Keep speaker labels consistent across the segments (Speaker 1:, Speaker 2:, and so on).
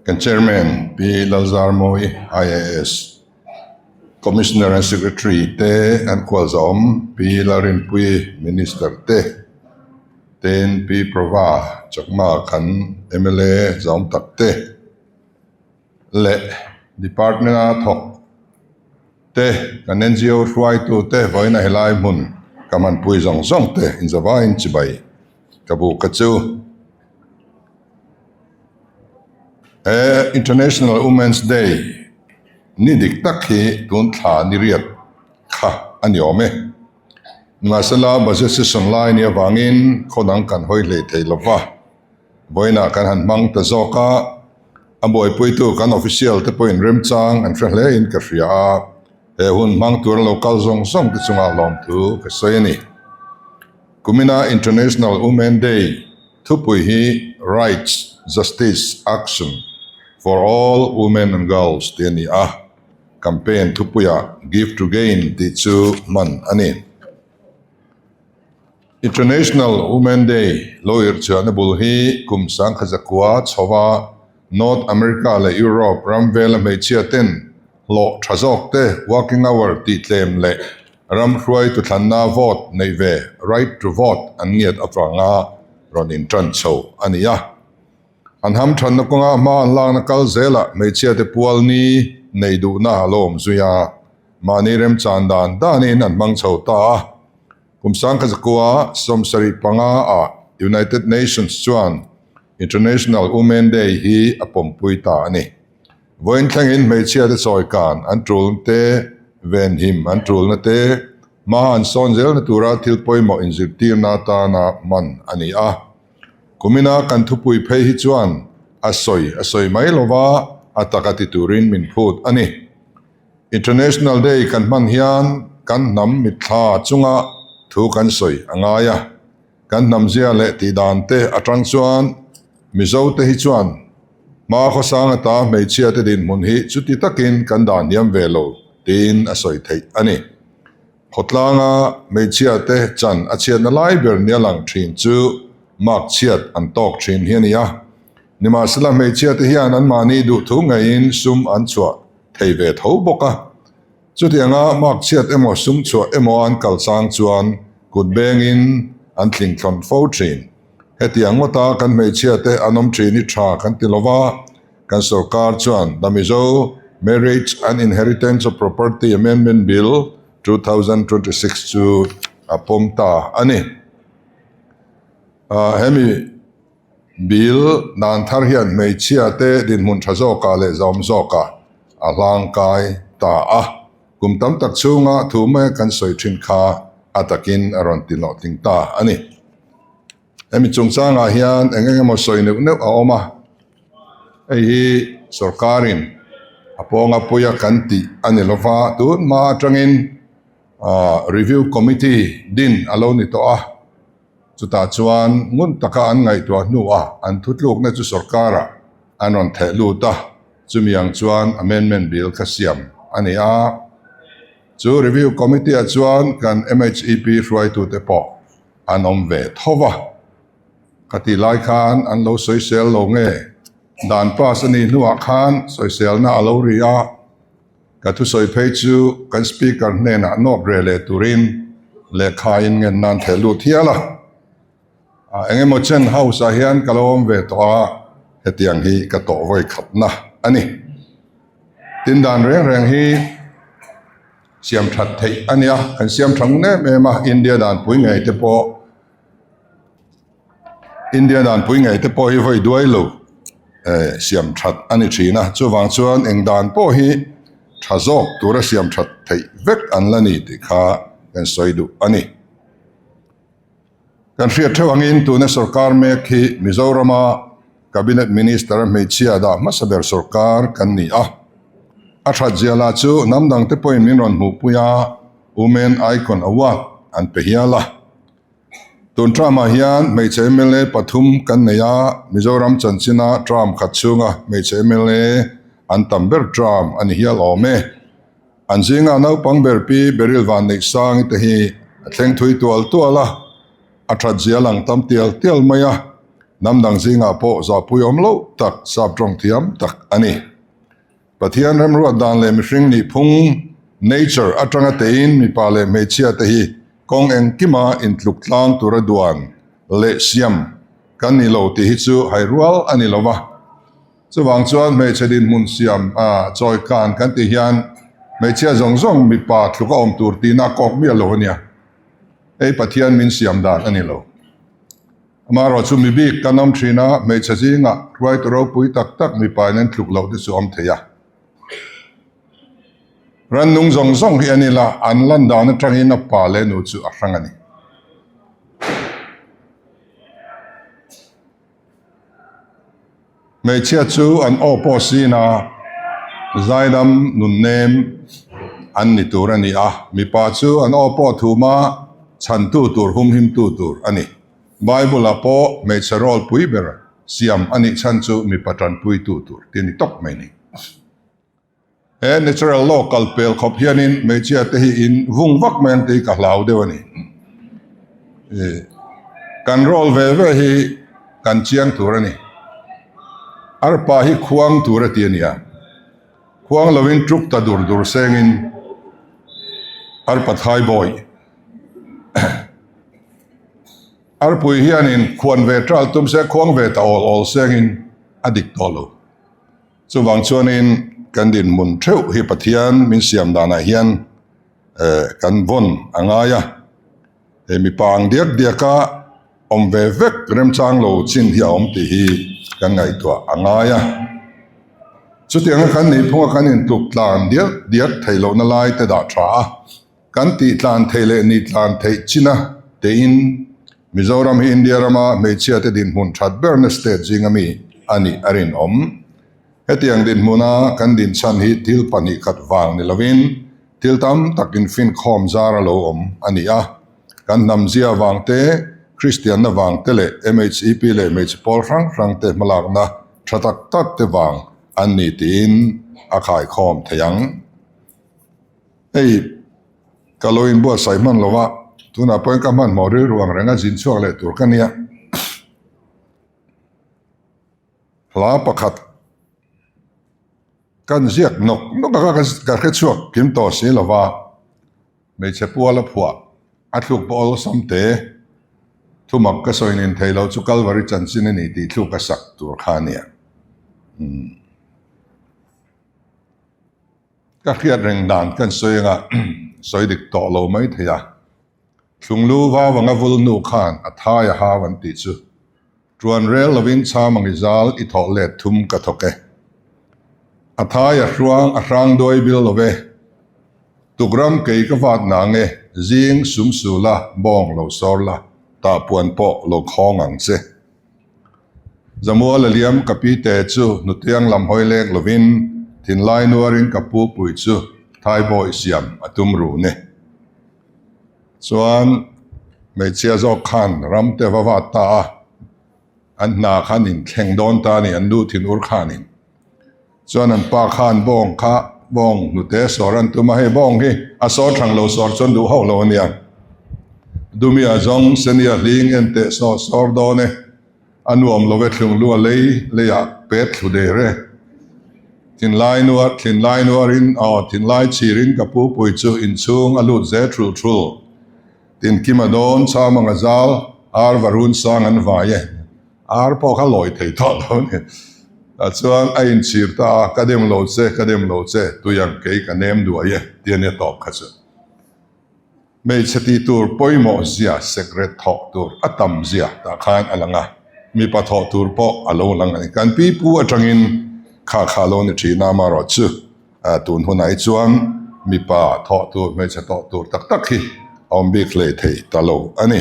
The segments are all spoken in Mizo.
Speaker 1: Kan Chairman Pi Lalzarmawi IAS, Commissioner and Secretary te an khualzawm Pi Lalrinpuii Minister te, tin Pi Prova Chakma kan mla zawm tak te leh Department a thawk te kan NGO hruaitu te vawiin a helai hmun ka hmanpui zawng zawng te inzavain chibai ka bu ka chu. He International Women's Day ni dik tak hi tun thla ni riat kha a ni awm e. Nimahsela budget session lai ni avangin khaw dang kan hawi hlei thei lo va, vawiinah kan han hmang ta zawk a, a buaipuitu kan official te pawhin remchang an hre hle in ka hria a, he hun hmang tura lo kal zawng zawng te chungah lawmthu ka sawi a ni. Kumina International Women Day thupui hi Rights, Justice, Action for All Women and Girls tih a ni a, campaign thupuiah Give to Gain tih chu hman a ni. International Women Day lo irhchhuahna bul hi kum sangkhazakua chhova North America leh Europe ram vela hmeichhia ten hlawh tha zawk te, working hour tih tlem leh ram hruaitu thlanna vote neih ve, right to vote, an ngiat avanga rawn intan chho a ni a. An hamthanna kawnga hma an lakna kal zelah hmeichhia te pual ni nei duhna a lo awm zui a, mahni remchan dan danin an hmang chho ta a. Kum sangkhazakua 75 ah United Nations chuan International Women Day hi a pawmpui ta a ni. Vawiin thlengin hmeichhia te chawi kan an tulna te, venhim an tulna te, hma an sawn zelna tura thil pawimawh inzirtirna atana hman a ni a. Kumina kan thupui phei hi chuan a sawi a sawi mai lova a taka ti turin min phut a ni. International Day kan hman hian kan hnam mitthla chunga thu kan sawi a ngai a. Kan hnamzia leh tihdan te atang chuan Mizo te hi chuan hma khawsang ata hmeichhia te dinhmun hi chuti takin kan dah hniam ve lo tiin a sawi theih a ni. Khawtlanga hmeichhia te chan a chhiatna lai ber nia lang thin chu mark chhiat an tawk thin hi a ni a. Nimahsela hmeichhia te hian anmahni duhthu ngeiin sum an chhuah thei ve tho bawk a. Chutianga mark chhiat emaw sum chhuah emaw an kal chang chuan kut bengin an tling thlawn fo thin. Hetiang ngawta kan hmeichhia te an awm thin hi tha kan ti lova, kan sorkar chuan The Mizo Marriage and Inheritance of Property Amendment Bill, 2026 chu a pawm ta a ni. Hemi Bill dan thar hian hmeichhia te dinhmun tha zawkah leh zawm zawkah a hlangkai ta a, kum tam tak chhunga thu mai kan sawi thin kha a takin a rawn ti hlawhtling ta a ni. Hemi chungchangah hian eng eng emaw sawi neuh neuh a awm a, hei hi sorkarin a pawnga puia kan tih a ni lova, tun hma atangin review committee din a lo ni tawh a. Chutah chuan ngun taka an ngaihtuah hnuah an thutlukna chu sorkarah an rawn theh lut a, chumi ang chuan amendment bill kha siam a ni a. Chu review committee-ah chuan kan MHEP hruaitute pawh an awm ve tho va. Khatih lai khan an lo sawisel lo nge? Dan pass a nih hnuah khan sawiselna a lo ri a. Ka thusawi phei chu kan Speaker hnenah nawt reh leh turin lehkhain ngen nan theh lut hial a. Eng emaw chen House ah hian ka lo awm ve tawh a, hetiang hi ka tawh vawi khatna a ni. Tin dan reng reng hi siam that theih a nia, kan siam tha ngun em em a, India danpui ngei te pawh India danpui ngei te pawh hi vawi duai lo siam that a ni thin a, chuvang chuan eng dan pawh hi tha zawk tura siam that theih vek an la ni tih kha kan sawi duh a ni. Kan hriat theuh angin tuna sorkar mek hi Mizorama Cabinet Minister a hmeichhia dah hmasa ber sorkar kan ni a, a that zia lah chu hnam dangte pawhin min rawn hmuhpui a, Women Icon Award an pe hial a. Tun term-ah hian hmeichhe mla pathum kan nei a, Mizoram chanchina term khat chhunga hmeichhe mla an tam ber term a ni hial awm e. An zinga naupang ber Pi Beryl Vanneihsangi te hi a thleng thui tual tual a, a that zia lang tam tial tial mai a. Hnam dang zingah pawh zahpui awm loh tak, sap tawng thiam tak a ni. Pathian remruat dan leh mihring nih phung, nature, atanga tein mipa leh hmeichhia te hi kawng engkima intluk tlang tura duan leh siam kan ni lo tih hi chu hai rual a ni lo va. Chuvang chuan hmeichhe dinhmun siam a chawi kan kan tih hian hmeichhia zawng zawng mipa tluk a awm tur tihna a kawk miah lo a nia. Hei Pathian min siam dan a ni lo. Amaherawh chu mi bik kan awm thin a, hmeichhe zingah hruaitu ropui tak tak mipa in an tluk loh te chu awm thei a. Rannung zawng zawng hi an ila, an lan dan atangin a pa leh nu chu a hrang a ni. Hmeichhia chu an aw pawh sin a, zaidam nunnem an ni tur a ni a, mipa chu an aw pawh thuma chhantu tur humhimtu tur a ni. Bible-ah pawh hmeichhe role pui ber siam a nih chhan chu mipa tanpuitu tur tih a ni tawp mai ni. He natural law kal pel khawp hianin hmeichhia te hi in vung vak mai ang tih hi ka hlau deuh a ni. Kan role ve ve hi kan chiang tur a ni. Arpa hi khuang tur a ti a nia. Khuang lovin tuk ta dur dur sengin arpa thai bawi. Arpui hianin khuan ve ṭal tum se khuang ve ta awl awl sengin a dik tawh lo. Chuvang chuanin kan dinhmun theuh hi Pathian min siam danah hian kan vawn a ngai a, he mipa ang diak diaka awm ve vek remchang lo chin hi a awm tih hi kan ngaihtuah a ngai a. Chutianga kan nihphunga kan intluk tlan diak diak theih lohna lai te dah tha a. Kan tih tlan theih leh nih tlan theih china tein Mizoram hi India rama hmeichhia te dinhmun that berna state zinga mi a nih a rinawm. Hetiang dinhmuna kan dinchhan hi thil pahnih khat vang ni lovin thil tam tak infinkhawm zar a lo awm a ni a. Kan hnamzia vang te, Kristianna vang te leh MHEP leh hmeichhe pawl hrang hrang te hmalakna tha tak tak te vang an ni tiin a khaikhawm thei ang. Hei ka lo inbuatsaih hman lo a, tunah pawhin ka hmanhmawh rilru ang reng a zin chhuak leh tur ka nia. Hla pakhat kan ziak nawk nawk a ka ka hre chhuak kim tawh si lo va, hmeichhe pual a phuah a thluk pawh awlsam te thumak ka sawi nin thei lo chu Kalvari chanchin a ni tih thluk a sak tur kha a nia. Umm. Ka hriat reng dan kan sawi anga sawi dik tawh lo mai thei a. Thlunglu vau anga vul nu khan a thai a hau an tih chu. Tuan rel lovin chham ang i zal i thawh let thum ka thawk e. A thai a hruang a hrang duai bil lo ve. Tukram kei ka vat nang e, zing sum su la, bawng lo sawr la, tah puan pawh lo khawng ang che. Zamual a liam ka pi te chu hnutiang lam hawi lek lovin thinlai nuarin ka pu pui chu Thaibawi siam a tum run e. Chuan hmeichhia zawk khan ram te va vat ta a, an hna khan inthleng dawn ta a ni, an nu thin ur khanin. Chuan an pa khan bawng kha bawng hnute sawr an tum a, hei bawng hi a sawr thang lo sawr chuan duh hauh lo a nia. Dumia zawng senia hling en teh saw sawr dawn e, a nuam lo e thlung lu a lei leiah pet thlu der e. Thinlai nuar thinlai nuarin aw thinlai chhirin ka pu pui chu inchhung a lut ze thul thul. Tinkima dawn cham anga zal ar va run sang an vai e. Ar pawh kha lawi thei tawh lo a ni. Tah chuan a inchhir ta a, ka dem lo che, ka dem lo che, tui ang kei ka nem duai e, tih a nia tawp kha chu. Hmeichhe tih tur pawimawh zia, secret thawk tur a tam zia tah khan a lang a, mipa thawh tur pawh a lo lang a ni. Kan pi pu atangin kha kha lo ni thin a, amaherawh chu tun hunah hi chuan mipa thawh tur, hmeichhe thawh tur tak tak hi a awm bik hlei thei ta lo a ni.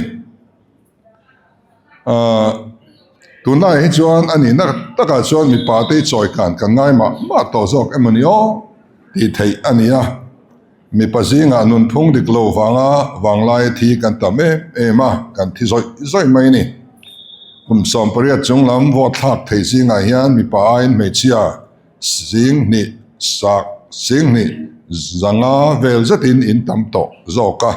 Speaker 1: Tunlaiah hi chuan a nihna takah chuan mipa te hi chawi kan kan ngai mah mah tawh zawk emaw ni aw tih theih a ni a, mipa zingah nunphung dik lo vanga vanglai thi kan tam em em a, kan thi zawih zawih mai a ni. Kum 18 chung lam vote thlak thei zingah hian mipa aiin hmeichhia 10,000 sak 10,000 zanga vel zetin in tam tawh zawk a.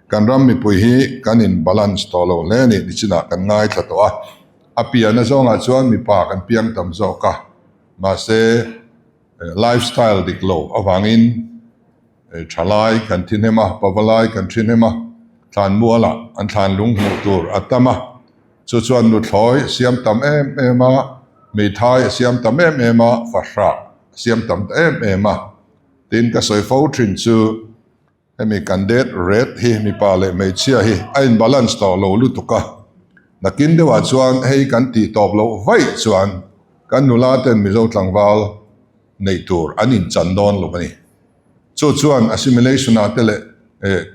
Speaker 1: Kan ram mipui hi kan in balance tawh lo hle a ni nichinah kan ngaithla tawh a. A pian azawngah chuan mipa kan piang tam zawk a, mahse lifestyle dik lo avangin thalai kan thi hnem a, pavalai kan thi hnem a, thlanmualah an thlan lung hmuh tur a tam a, chu chuan nuthlawi a siam tam em em a, hmeithai a siam tam em em a, fahrah a siam tam ta em em a, tin ka sawi fo thin chu. Hemi kan death rate hi mipa leh hmeichhia hi a in balance tawh lo lutuk a, nakin deuhah chuan hei kan tih tawp loh vaih chuan kan nula ten Mizo tlangval neih tur an in chan dawn lo a ni. Chu chuan assimilation ah te leh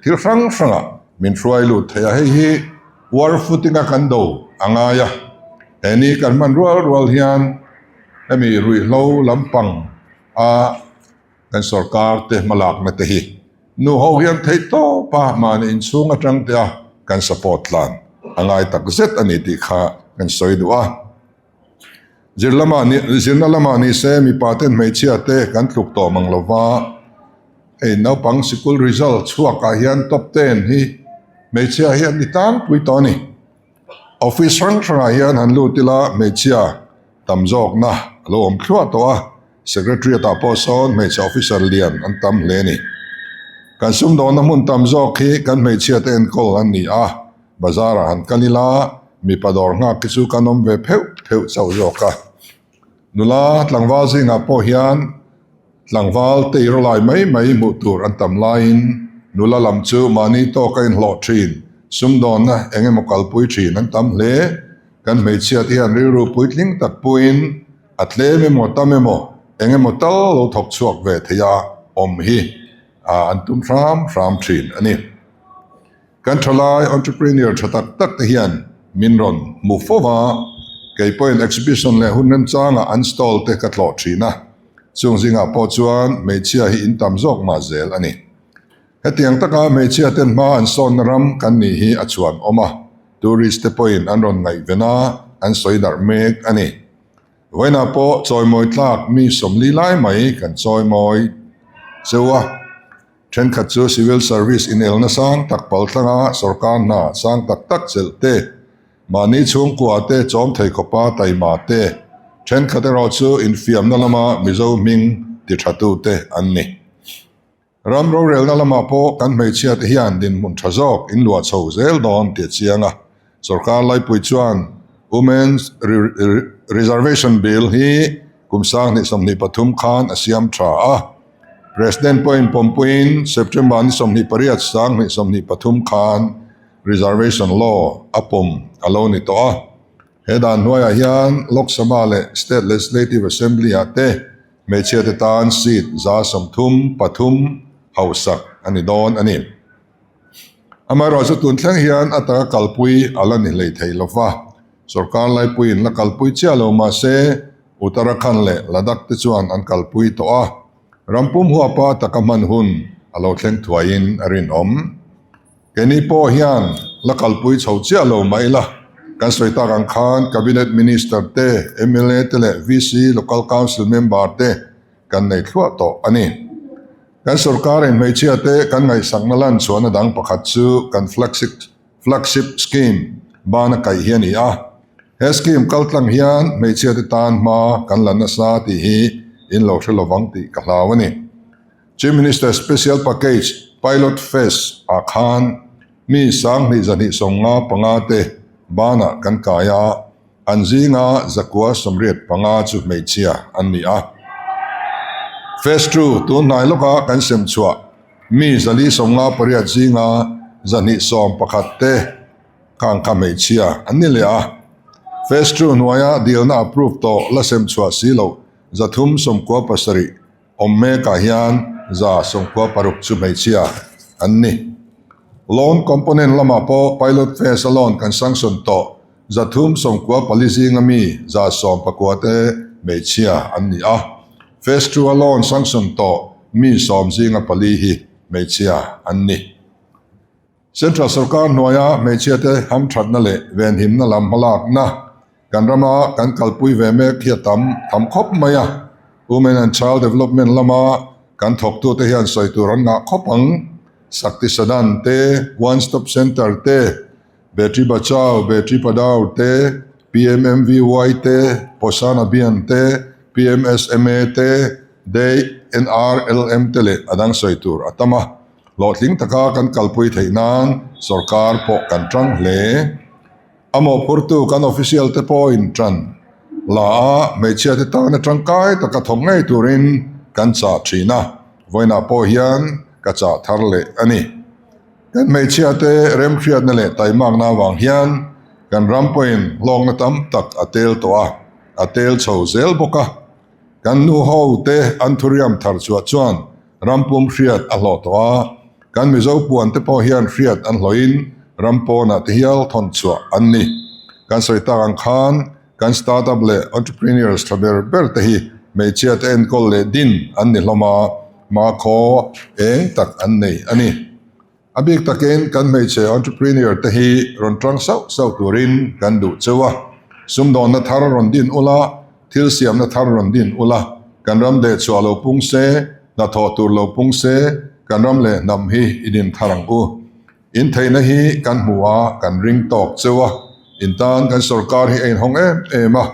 Speaker 1: thil hrang hrangah min hruai lut thei a, hei hi war footing a kan do a ngai a, he ni kan hman rual rual hian hemi ruihhlo lampang a Kan sorkar te hmalakna te hi nu ho hian theih tawp a, mahni inchhung atang te a kan support tlan a ngai tak zet a ni tih kha kan sawi duh a. Zir lamah ni zirna lamah ni se mipa ten hmeichhia te kan tluk tawh mang lo va, hei naupang sikul result chhuak ah hian top ten hi hmeichhia hi an ni tlangpui tawh a ni. Office hrang hrangah hian han lut ila hmeichhia tam zawkna a lo awm thluah tawh a. Secretariat ah pawh sawn hmeichhe officer lian an tam hle a ni. Kan sumdawnna hmun tam zawk hi kan hmeichhia te enkawl an ni a, bazar ah han kal ila mipa dawr nghak hi chu kan awm ve pheuh pheuh chauh zawk a. Nula tlangval zingah pawh hian tlangval te i rawlai mai mai hmuh tur an tam laiin nula lam chu mahni tawka inhlawh thin, sumdawnna eng emaw kalpui thin an tam hle. Kan hmeichhia te hian rilru puitling tak puiin A tlem emaw tam emaw eng emaw tal lo thawk chhuak ve thei a awm hi an tum hram hram thin a ni. Kan thalai entrepreneur tha tak tak te hian min rawn hmu fo va, kei pawhin exhibition leh hun remchangah an stall te ka tlawh thin a, chung zingah pawh chuan hmeichhia hi in tam zawk mah zel a ni. Hetiang taka hmeichhia ten hma an sawnna ram kan nih hi a chhuan awm a, tourist te pawhin an rawn ngaihven a, an sawi darh mek a ni. Vawiinah pawh chawimawi tlak mi 40 lai mai kan chawimawi cheu a, thenkhat chu civil service inelna sang tak pal thlanga sorkar hna sang tak tak chelh te, mahni chhungkua te chawm thei khawpa taima te, thenkhat erawh chu infiamna lama Mizo hming ti tha tute an ni. Ram rorelna lamah pawh kan hmeichhia te hian dinhmun tha zawk in luah chho zel dawn tih a chiang a. Sorkar laipui chuan Women's Reservation Bill hi kum 2023 khan a siam tha a. President pawhin pawmpuiin September ni 28 2023 khan Reservation Law a pawm a lo ni tawh a. He dan hnuaiah hian Lok Sabha leh State Legislative Assembly-ah te Hmeichhia te tan seat 33 hausak a ni dawn a ni. Amaherawhchu tun thleng hian a taka kalpui a la ni hlei thei lo va, sorkar laipuiin la kalpui chiah lo mah se Uttarakhand leh Ladakh te chuan an kalpui tawh a, ram pum huapa taka hman hun a lo thleng thuaiin a rinawm. Keini pawh hian la kalpui chho chiah lo mah ila, kan sawi tak ang khan Cabinet Minister te, mla te leh VC, Local Council Member te kan nei thluah tawh a ni. Kan sorkarin hmeichhia te kan ngaihsakna lan chhuahna dang pakhat chu kan Flagship Scheme bana kaih hi a ni a. He scheme kaltlang hian hmeichhia te tan hma kan la nasa tih hi in lo hre lovang tih ka hlau a ni. Chief Minister Special Package Pilot Phase ah khan mi 2295 te banah kan kai a, an zinga 185 chu hmeichhia an ni a. Phase 2 tun hnai lawka kan sem chhuah mi 458 zinga 211 te khang kha hmeichhia an ni leh a. Phase 2 hnuaia dilna approve tawh la sem chhuah si loh 397 Awm mekah hian 96 chu hmeichhia an ni. Loan component lamah pawh pilot phase a loan kan sanction tawh 394 zinga mi 19 te hmeichhia an ni a. Phase 2 a loan sanction tawh mi 10 zinga pali hi hmeichhia an ni. Central sorkar hnuaia hmeichhia te hamthatna leh venhimna lam hmalakna kan rama kan kalpui ve mek hi a tam tham khawp mai a. Women and Child Development lama kan thawktute hian sawi tur an ngah khawp ang. Shakti Sadan te, One Stop Centre te, Beti Bachao, Beti Padhao te. PMMVY te, Poshan Abhiyan te, PMSMA te, DNRLM te leh a dang sawi tur a tam a. Hlawhtling taka kan kalpui theih nan sorkar pawh kan tang hle. A mawhphurtu kan official te pawhin tan la a, hmeichhia te tana tangkai taka thawk ngei turin kan chah thin a, vawiinah pawh hian ka chah thar leh a ni. Kan hmeichhia te remhriatna leh taimakna avang hian kan ram pawhin hlawkna tam tak a tel tawh a, a tel chho zel bawk a. Kan nu ho te an thuriam thar chhuah chuan ram pum hriat a hlawh tawh a, kan Mizo puan te pawh hian hriat an hlawhin ram pawnah te hial thawn chhuah an ni. Kan sawi tak ang khan kan startup leh entrepreneurs tha ber ber te hi hmeichhia te enkawl leh din an ni hlawm a, hmakhaw eng tak an nei a ni. A bik takin kan hmeichhe entrepreneur te hi rawn tang sauh sauh turin kan duh cheu a, sumdawnna thar rawn din ula, thil siamna thar rawn din ula, kan ram dehchhuah lo pung se, hnathawh tur lo pung se, kan ram leh hnam hi i din thar ang u. In theihna hi kan hmu a, kan ring tawk cheu a, in tan kan sorkar hi a inhawng em em a,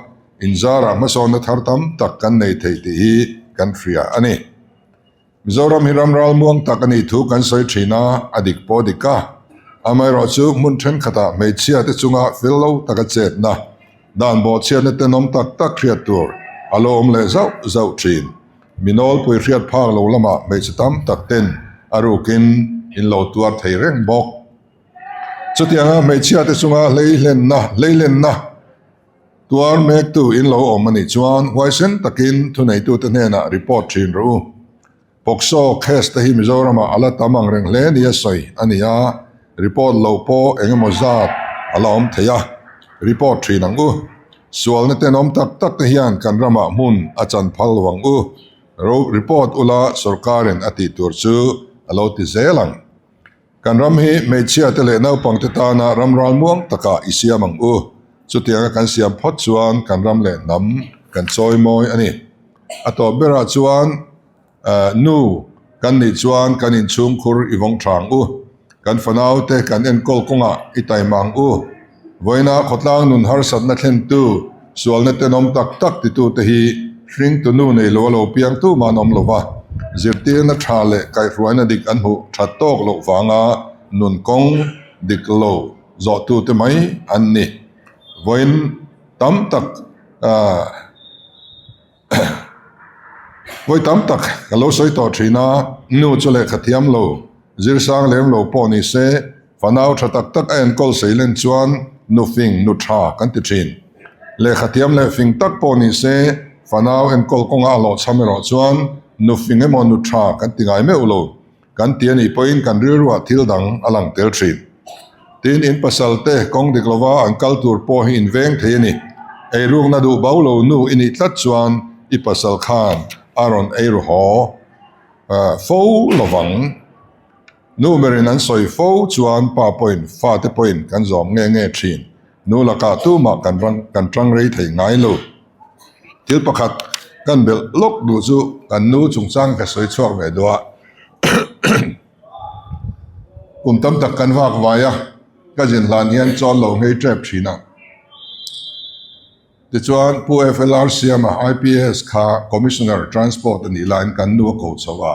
Speaker 1: in zarah hmasawnna thar tam tak kan nei thei tih hi kan hria a ni. Mizoram hi ram ralmuang tak a nih thu kan sawi thin a, a dik pawh a dik a. Amaherawh chu hmun thenkhatah hmeichhia te chunga fel lo taka chetna, dan bawhchhiatna tenawm tak tak hriat tur a lo awm leh zauh zauh thin. Mi nawlpui hriat phak lo lamah hmeichhe tam tak ten a rukin in lo tuar thei reng bawk. Chutianga hmeichhia te chunga hleihlenna, hleilenna, Tuar mektu in lo awm a nih chuan huaisen takin thuneitute hnenah report thin rawh u. POCSO case te hi Mizoramah a la tam ang reng hle nia sawi a ni a, report loh pawh eng emaw zat a la awm thei a, report thin ang u. Sualna tenawm tak tak te hian kan ramah hmun a chan phal lo ang u. Ro report ula sorkarin a tih tur chu a lo ti zel ang. Kan ram hi hmeichhia te leh naupang te tana ram ralmuang takah i siam ang u. Chutianga kan siam phawt chuan kan ram leh hnam kan chawi mawi a ni. A tawp berah chuan nu kan nih chuan kan inchhungkhur i vawng tha ang u. Kan fanau te kan enkawl kawngah i taima ang u. Vawiina khawtlang nun harsatna thlentu, sualna tenawm tak tak titute hi hringtu nu nei lo a lo piang tumah an awm lo va, zirtirna tha leh kaihhruaina dik an hmuh that tawk loh vanga nun kawng dik lo zawhtute mai an ni. Vawiin tam tak Vawi tam tak ka lo sawi tawh thin a, nu chu lehkha thiam lo, zirsang lem lo pawh ni se, fanau tha tak tak a enkawl sei len chuan nu fing, nu tha kan ti thin. Lehkha thiam leh fing tak pawh ni se, fanau enkawl kawnga a hlawhchham erawh chuan nu fing emaw nu tha kan ti ngai meuh lo. Kan ti a nih pawhin kan rilruah thil dang a lang tel thin. Tin, in pasal te kawng dik lova an kal tur pawh hi in veng thei a ni. Eirukna duh bo lo nu i nih tlat chuan i pasal khan a rawn ei ru haw fo lovang. Nu berin an sawi fo chuan pa pawhin fate pawhin kan zawm nge nge thin. Nu lakah tumah kan kan tang rei thei ngai lo. Thil pakhat kan belh lawk duh chu kan nu chungchang ka sawi chhuak ve duh a. Kum tam tak kan vak vai a, ka zin hlan hian chawl lo nghei tep thin a. Tichuan Pu FLR Siama IPS kha Commissioner Transport a nih laiin kan nu a ko chho a,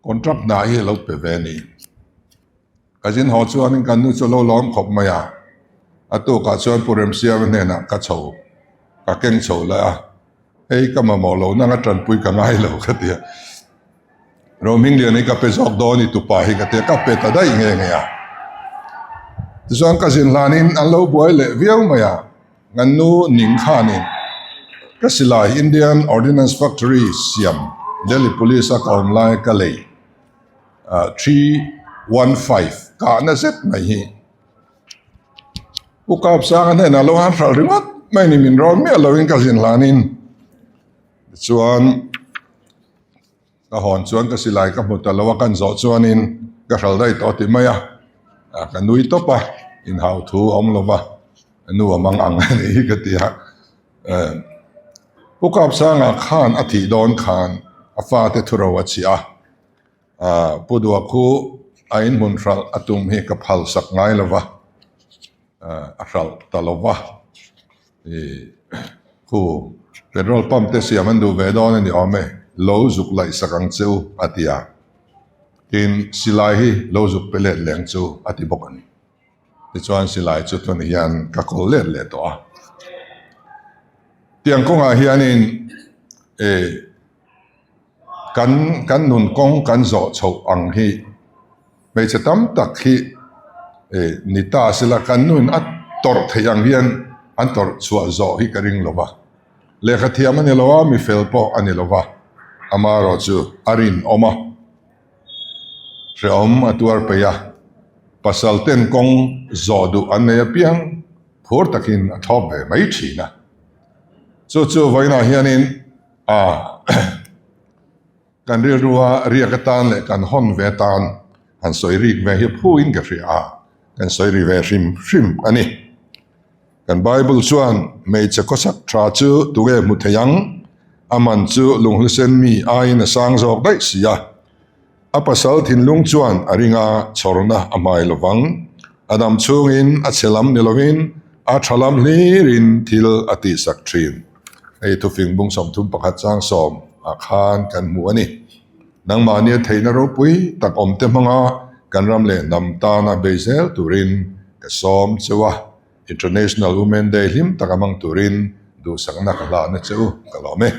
Speaker 1: contract hna hi a lo pe ve a ni. Ka zin haw chuanin kan nu chu a lo lawm khawp mai a, a tukah chuan Pu Remsiama hnenah ka chho, ka keng chho leh a, hei ka mamawh lo nanga tanpui ka ngai lo ka ti a, Rohminglian hi ka pe zawk dawn i tupa hi ka ti a, ka pe ta daih nge nge a. Tichuan ka zin hlanin an lo buai leh viau mai a, kan nu ning khanin ka silai Indian Ordinance Factory siam Delhi Police a ka awm lai ka lei. 315 kahna zet mai hi Pu Kapsanga hnenah lo han hralh ringawt mai ni min rawn miah loin ka zin hlanin tichuan ka hawn chuan ka silai ka hmu ta lo a kan zawh chuanin ka hralh daih tawh ti mai a ka nui tawp a inhau thu a awm lo va nu a mang ang a nih hi ka ti a. Pu Kapsanga khan a thih dawn khan a fate thuro a chhiah a, Pu Dua khu a inhmun hralh a tum hi ka phal sak ngai lo va, a hralh ta lo va. Ih khu petrol pump te siam an duh ve dawn a ni awm e, lo zuk laih sak ang che u a ti a. Tin, silai hi lo zuk pe let leh ang che u a ti bawk a ni. Tichuan silai chu tun hian ka kawl let leh tawh a. Tiang kawngah hianin eh kan kan nun kawng kan zawh chhoh ang hi hmeichhe tam tak hi eh ni ta sela kan nun a tawrh theih ang hian an tawrh chhuah zawh hi ka ring lo va. Lehkha thiam a ni lo a, mi fel pawh a ni lo va, amaherawhchu a rinawm a. Hrehawm a tuar peih a, pasal ten kawng zawh duh an nei apiang phur takin a thlawp ve mai thin a. Chu chu vawiinah hianin a kan rilrua riak atan leh kan hawn ve atan han sawi rik ve hi phuin ka hria a, kan sawi ri ve hrim hrim a ni. Kan Bible chuan hmeichhe khawsak tha chu tunge hmu thei ang? A man chu lunghlusen mi aiin a sang zawk daih si a. A pasal thinlung chuan a ring a, chhawrna a hmai lo vang. A dam chhungin a chhe lam ni lovin a tha lam hlirin thil a tihsak thin. Hei thufing bung 31 chang sawm ah khan kan hmu a ni. Nangmahnia theihna ropui tak awmte hmanga kan ram leh hnam tana bei zel turin ka sawm cheu a. International Women Day hlim taka hmang turin duhsakna ka hlahna che u ka lawm e.